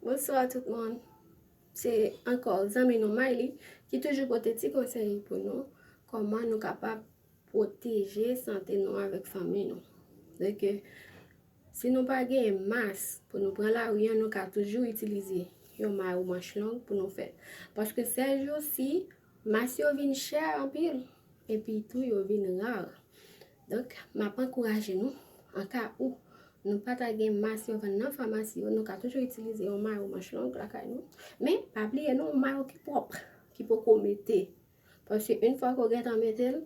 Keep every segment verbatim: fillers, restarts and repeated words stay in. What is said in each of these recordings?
Bonswa tout moun. Se ankò zanmi nou Mayli ki toujou pote ti konsèy pou nou, kòman nou kapab pwoteje sante nou avèk fanmi nou. Donk, si nou pa gen mas pou nou pran lari a, nou ka toujou itilize yon mayo manch long pou nou fè l. Paske sèjousi, mas yo vin chè anpil, epi tou yo vin ra. Donk, m ap ankouraje nou, an ka ou nou pa ta gen mas yo vann nan famasi yo, nou ka toujou itilize yon mayo manch long lakay nou. Men, pa bliye non, yon mayo ki pwòp, ki poko mete. Paske yon fwa ke w gentan mete l,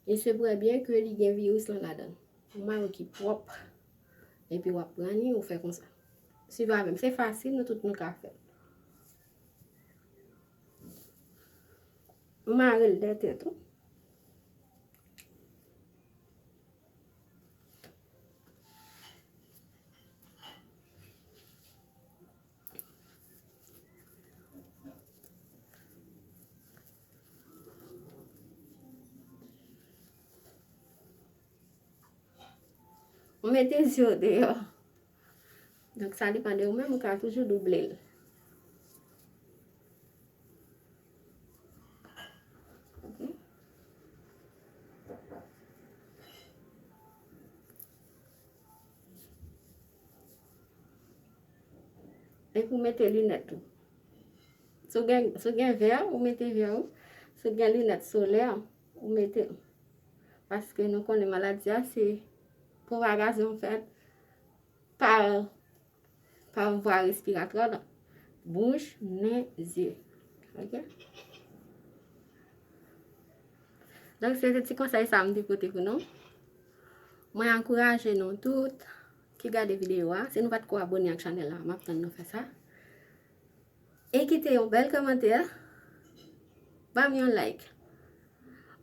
il se pourrait bien ke li gen viris lan ladan l. Yon mayo ki pwòp. Epi w ap pran li, ou fè konsa. Swiv avè m, se fasil, nou tout nou ka fè l. Ou mare l dèyè tèt ou. Ou mete zye w deyò. Donk, sa depann de ou menm, ou ka toujou double l. Ok. Epi ou mete linèt ou. Si w gen, si w gen vè, ou mete vè ou. Si w gen linèt solè, ou mete. Paske nou konnen maladi a se pwopagasyon fèt pa, pa vwa respiratwa la. Bouch, nen, zye. Ok? Donk, se te ti konsèy sa m te pote pou nou. Mwen ankouraje nou tout ki gade videyo a. Si nou pa t ko abone ak chanèl la, m ap tann nou fè sa. E kite yon bèl kòmantè. Ban m yon like.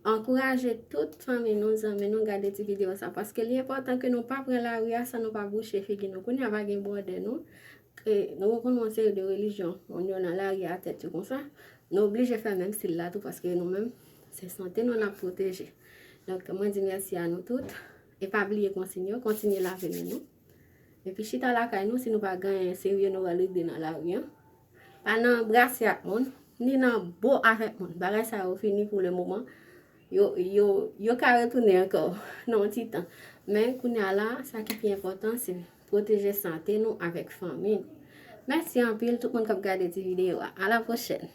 Ankouraje tout fanmi nou, zanmi nou gade ti videyo sa, paske li enpòtan ke nou pa pran lari a san nou pa bouche figi nou. Kounye a pa gen bòdè nou. E nou konn yon seri de relijyon, moun yo nan lari a tèt yo konsa. Nou oblije fè menm stil la tou, paske nou menm, se sante nou n ap pwoteje. Donk, mwen di mèsi a nou tout. E pa bliye konsiy yo, kontinye lave men nou. Epi chita lakay nou, si nou pa gen serye nou pral regle nan lari a. Pa nan brase ak moun, ni nan bo avèk moun. Bagay sa yo fini pou le moman. Yo, yo, yo ka retounen ankò nan yon ti tan. Men kounye a la, sa ki pi enpòtan, se pwoteje sante nou avèk fanmi nou. Mèsi anpil tout moun k ap gade ti videyo a. A la pwochèn.